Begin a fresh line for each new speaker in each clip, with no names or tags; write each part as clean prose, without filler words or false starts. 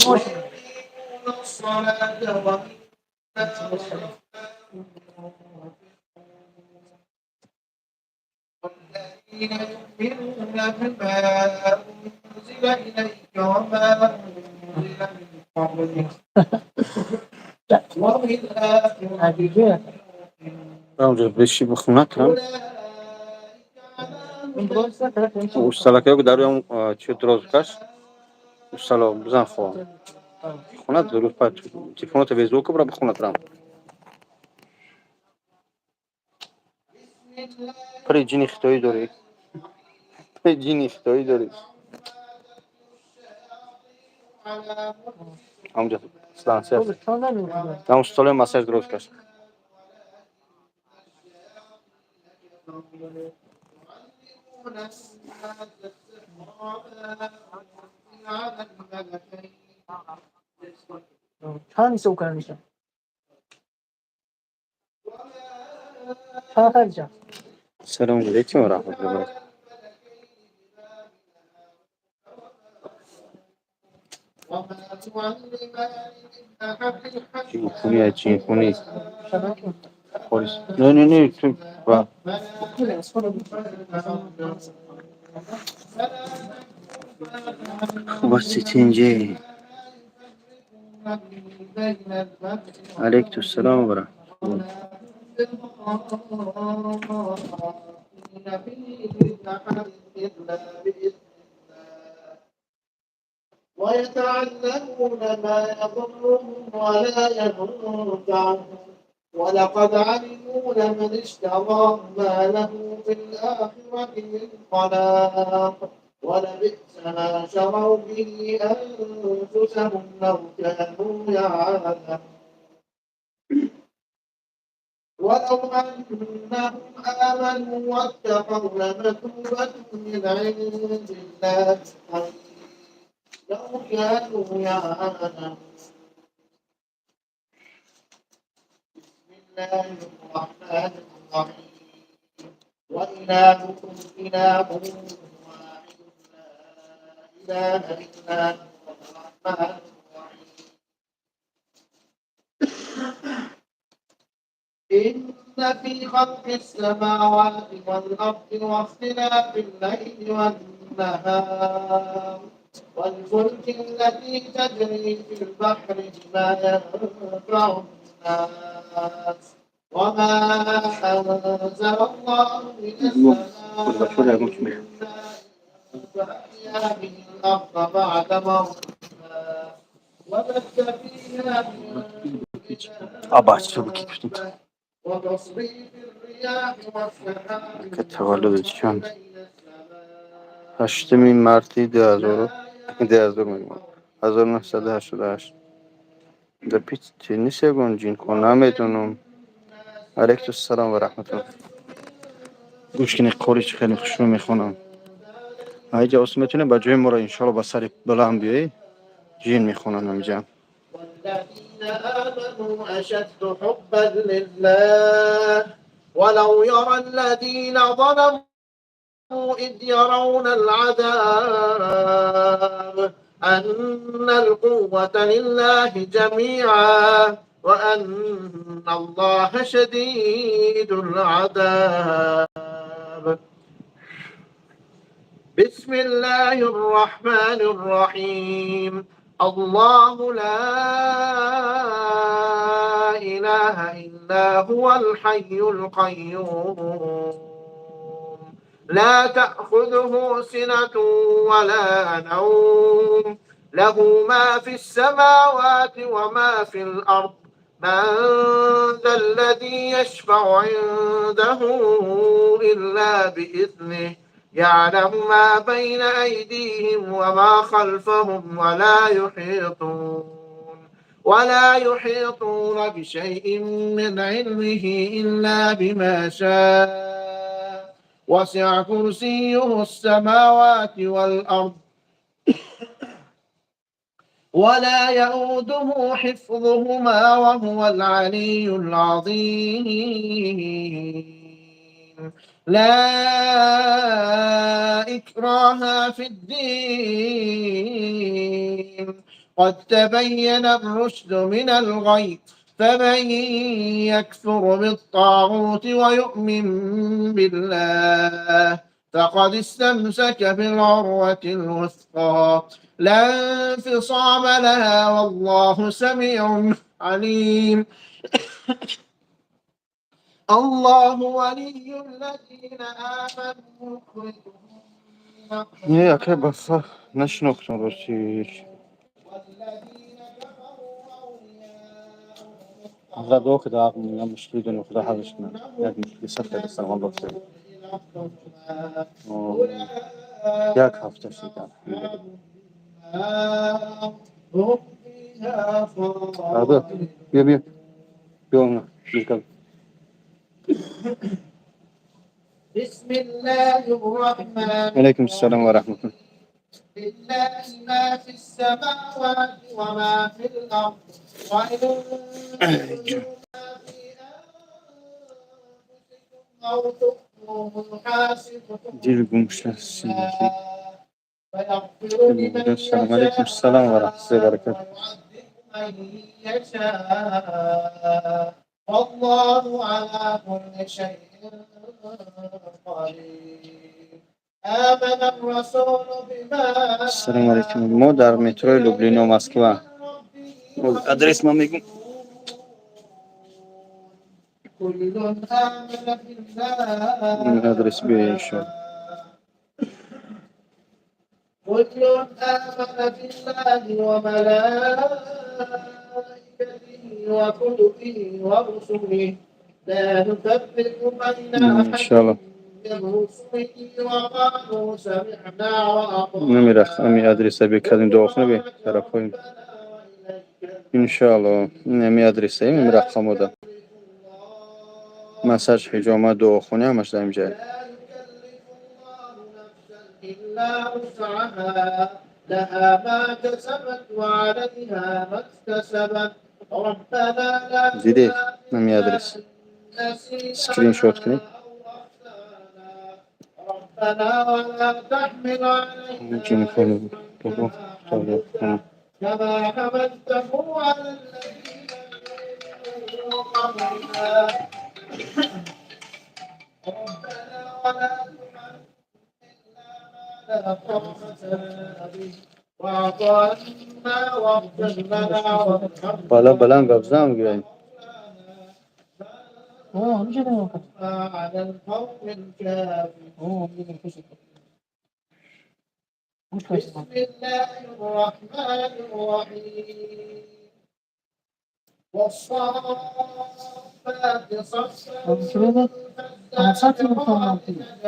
ويقيمون الصلاة ومما رزقناهم ينفقون. والذين يؤمنون بما أنزل إليك وما أنزل من قبلك وبالآخرة هم
Рамҷо беши бихонад рам.
أولئك على
Усталакаё дар рӯям чи дроз каш. Устало бизан хо. Хонад дуруст па телефоното без звука бра бихонад рам.
بسم الله
При ҷини хитоӣ дорӣ. При ҷини хитоӣ дорӣ.
على
Ҳамҷо станция. Там столе массаж дроз каш.
يعلمون الناس السحر وما أنزل على الملكين.
Салому алейкум ва раҳматуллоҳи ва баракатуҳ.
وما تعلمان من أحد حتى
Ҷинхунӣ ай ҷинхунӣ. Холис. Не, не, не, ту ва хуб аст ситинҷи.
بين المرء
Алейкум салом ва раҳматуллоҳ.
وما هم به من أحد إلا بإذن الله. ويتعلمون ما يضرهم ولا ينفعهم ولقد علموا لمن اشتراه ما له في الآخرة من خلاق ولبئس ما شروا به أنفسهم لو كانوا يعلمون. ولو أنهم آمنوا واتقوا لمثوبة من عند الله خير لو كانوا يعلمون. بسم الله الرحمن الرحيم. وإلهكم إله واحد لا إله إلا هو الرحمن الرحيم. إن في خلق السماوات والأرض واختلاف الليل والنهار والفلك التي تجري في البحر بما ينفع الناس وما أنزل الله من السماء من ماء فأحيا به الأرض بعد موتها وبث فيها من كل
Аба чӣ ки гуфтем.
دابة وتصريف الرياح والسحاب
Ка таваллудат
المسخر
чанд?
بين السماء
Ҳаштуми марти дуҳазору
لآيات
дуҳазор мегӯям.
لقوم
1988. Дар пити нест ягон ҷинхон намедонам.
ومن الناس
Алейкум
من
салом ва раҳматуллоҳ.
يتخذ من
Гӯш кунед қори чӣ хеле хушрӯ мехонам. Айҷа ос метавонед ба ҷои моро иншоалло ба сари баланд биёӣ? Ҷин мехонанд ҳамиҷа.
والذين آمنوا أشد حبا لله ولو يرى الذين ظلموا إذ يرون العذاب أن القوة لله جميعا وأن الله شديد العذاب. بسم الله الرحمن الرحيم. الله لا إله إلا هو الحي القيوم لا تأخذه سنة ولا نوم له ما في السماوات وما في الأرض من ذا الذي يشفع عنده إلا بإذنه يعلم ما بين أيديهم وما خلفهم ولا يحيطون بشيء من علمه إلا بما شاء وسع كرسيه السماوات والأرض ولا يؤوده حفظهما وهو العلي العظيم. لا إكراه في الدين، قد تبين الرشد من الغي، فمن يكفر بالطاغوت ويؤمن بالله فقد استمسك بالعروة الوثقى لا انفصام لها، والله سميع عليم. الله ولي الذين آمنوا يخرجهم من
Не, акай, баса нашинохтам, рости.
والذين كفروا أولياؤهم
Ҳазрат, дуо кида, я мушкили дорем, Худо ҳаллаш кунад. Як мушкили сахте дастам, Аллоҳ. Як ҳафта шид.
هم فيها
Бия, бия, бия, биё бирка.
بسم الله الرحمن
Алайкум ассалом ва раҳматуллоҳ.
لله ما في السماوات وما في الأرض، وإن تبدوا ما في أنفسكم أو تخفوه يحاسبكم
Дил гум шуда.
فيغفر لمن
Ассалому алайкум, ассалом ва раҳматуллоҳи ва баракатуҳ.
ويعذب من يشاء، والله على كل شيء قدير. آمن الرسول بما
Ассалому алайкум. Мо дар метрои Люблино, Москва. Адрес ман мегум.
كل آمن بالله.
Адрес биё, иншоалло.
كل آمن بالله وملائكته وكتبه ورسله، لا نفرق بين أحد
Иншоалло.
من رسله، وقالوا سمعنا وأطعنا.
Намирах ами адреса бекадим, дуохона бе тарафҳои, иншоалло. Ами адреса, ами рақамода массаж, ҳиҷома, дуохонӣ, ҳамаш дар инҷа.
لا يكلف الله نفسا إلا وسعها، لها ما كسبت وعليها ما اكتسبت. ربنا لا
Диде, ами адрес.
تؤاخذنا
Скриншот кунед.
أو أخطأنا، ربنا ولا تحمل علينا
Ҷинхони бобо.
كما حملته على الذين من قبلنا. ربنا ولا تحملنا ما لا طاقة لنا به، واعف عنا واغفر لنا وارحمنا
Бала баланд гап зан гӯяй.
على القوم الكافرين. بسم الله الرحمن الرحيم. والصافات صفا.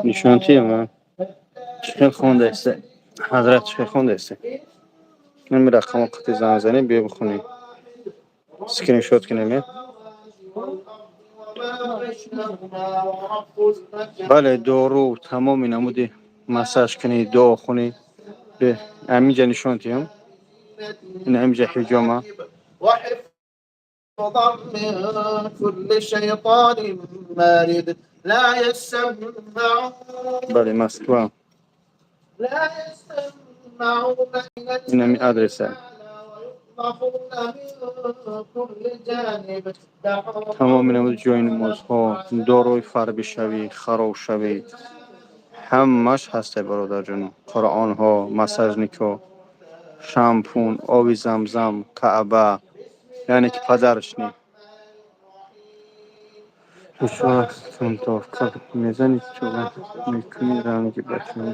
Нишонтия ман чӣ хел хондаеста, ҳазрат, чӣ хел хондаеста. Ами рақамо қати занг занем, биё бихонӣ, скриншот кунем, е. Бале, дору, тамоми намуди массаж кунӣ, дуохонӣ, аминҷа нишон тиҳам. Ин аминҷа ҳиҷома.
وحفظا من كل شيطان مارد. لا يسمعون
Бале, Москва.
لا يسمعون إلى
Ин ами адреса.
ويقذفون من كل جانب.
Тамоми намуди ҷои намозҳо, дорои фарбишавӣ, харобшавӣ, ҳамаш ҳастай, бародарҷоно. Қуръонҳо, массажникҳо, шампун, оби Замзам, Каъба, яъне ки падарашни тунтовка мезанӣ, чӯба мекунӣ, ранги бачаҳо.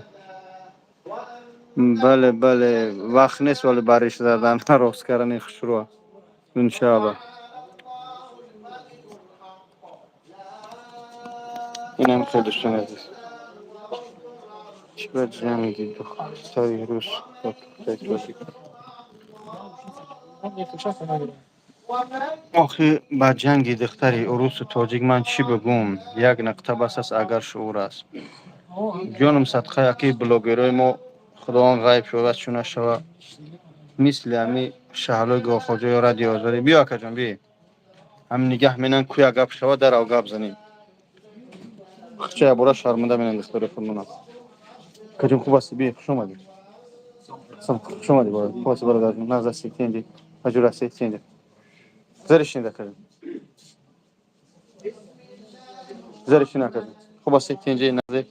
Бале, бале, вақт нест, вале бариш задан, рост кардани хушрӯа, иншоалло. Инам хел, дӯстони азиз. Чӣ ба ҷанги духтари рус бо духтари тоҷик? Охи, ба ҷанги духтари урусу тоҷик ман чӣ бигӯм? Як нуқта бас аст, агар шуур аст. Ҷонум садқа, яки блогерҳои мо, Худованд ғайб шавад, чун нашава, мисли ҳами Шаҳлои Гоҳхоҷа ё Радио Озодӣ. Биё, акаҷон, би, ҳами нигаҳ менан, куя гап шава, дарав гап занем. Хча ябора шарманда менан духтари худмона. Каҷон, хуб ҳастӣ? Би, хуш омадӣ. Хуш омадӣ, бародар. Хуб ҳастӣ, бародар? Нағз ҳастӣ? Тинҷӣ? Ҳаҷур ҳастӣ? Тинҷӣ? Заришин, дакаҷон. Заришин, акаҷон. Хуб ҳастӣ? Тинҷӣ? Нағзӣ?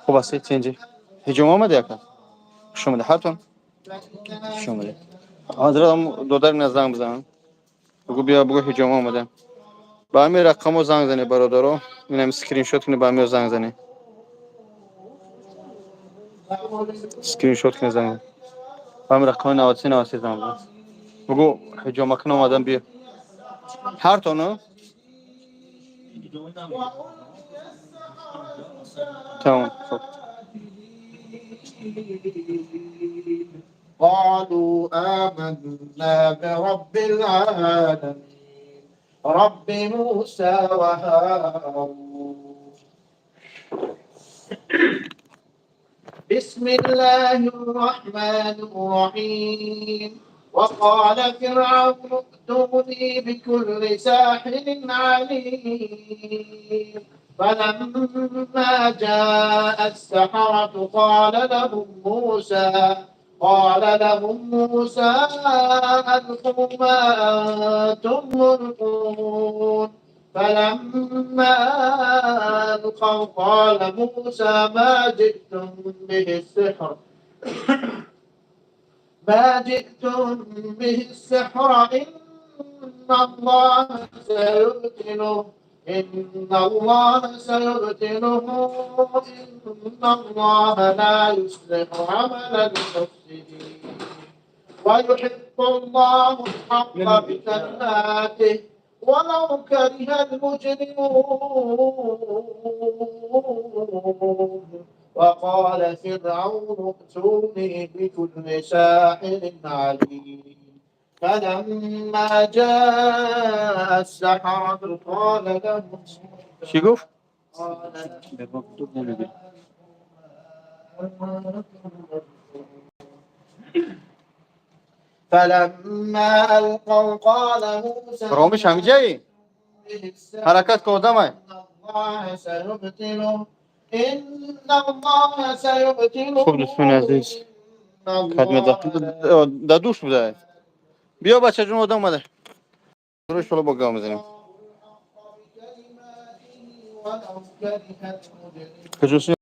Хуб ҳастӣ? Тинҷӣ? Ҳиҷом омадӣ, ака? Хуш омадӣ. Ҳартон хуш омадӣ. Ҳазрат додари мена занг бизан. Бугӯ биё, бугӯ ҳиҷома омадам. Ба ҳамин рақамо занг зане, бародаро. Инам скриншот кунӣ, ба ҳамио занг зане. Скриншот кунӣ, занг. Ба ҳамин рақами 93 93 занг бизан. Бугӯ ҳиҷома кун омадам, биё. Ҳартону? Тамом, хуб.
قالوا آمنا برب العالمين رب موسى وهارون. بسم الله الرحمن الرحيم. وقال فرعون ائتوني بكل ساحر عليم. فلما جاء السحرة قال لهم موسى ألقوا ما أنتم ملقون. فلما ألقوا قال موسى ما جئتم به السحر إن الله سيبطله إن الله لا يصلح عمل المفسدين. ويحق الله الحق بكلماته ولو كره المجرمون. وقال فرعون ائتوني بكل ساحر عليم. فلما جاء السحرة قال لهم
Чӣ гуфт?
قال فلما ألقوا قال موسى
Ромиш, ҳамиҷаи? Ҳаракат ка, одамай.
الله سيبطله إن الله سيبطله.
Хуб, дӯстони азиз,
إن
кадмеда
الله
да душ буда. Биё, бачаҷон, одам омада. Рӯш шоло бо гав мезанем.
ولو كره المجرمون.
Каҷо?